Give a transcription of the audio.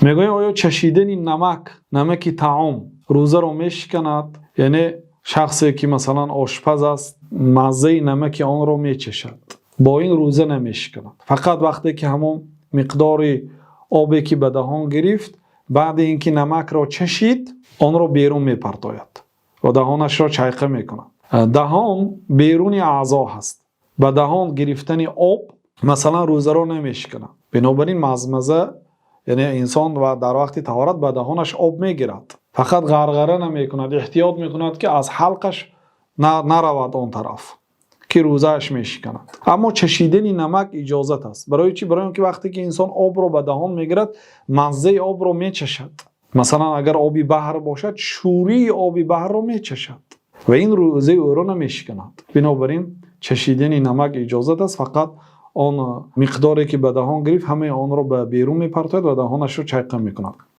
Мегӯяд: оё чашидани намак, намаки таом, рӯзаро мешиканад? Яъне шахсе ки масалан ошпаз аст, мазаи намаки онро мечашад, бо ин рӯза намешиканад. Фақат вақте ки ҳамон миқдори обе ки ба даҳон гирифт, баъд аз инки намакро чашид, онро берун мепартояд ва даҳонашро чайқа мекунад. Даҳон берун аъзо аст. Ба даҳон гирифтани об масалан рӯзаро намешиканад. Бинобар ин мазмаза, яъне инсон дар вақти таҳорат ба даҳонаш об мегирад, фақат ғарғара намекунад, эҳтиёт мекунад ки аз ҳалқаш наравад он тараф, ки рӯзааш мешиканад. Аммо чашидани намак иҷоза аст. Барои чӣ? Барои инки вақте ки инсон обро ба даҳон мегирад, мазаи обро мечашад. Масалан, агар оби баҳр бошад, шӯрии оби баҳрро мечашад ва ин рӯзаи ӯро намешиканад. Бинобар ин чашидани намак иҷоза аст, фақат он миқдоре ки ба даҳон гирифт, ҳамаи онро ба берун мепартояд ва даҳонашро чайқа мекунад.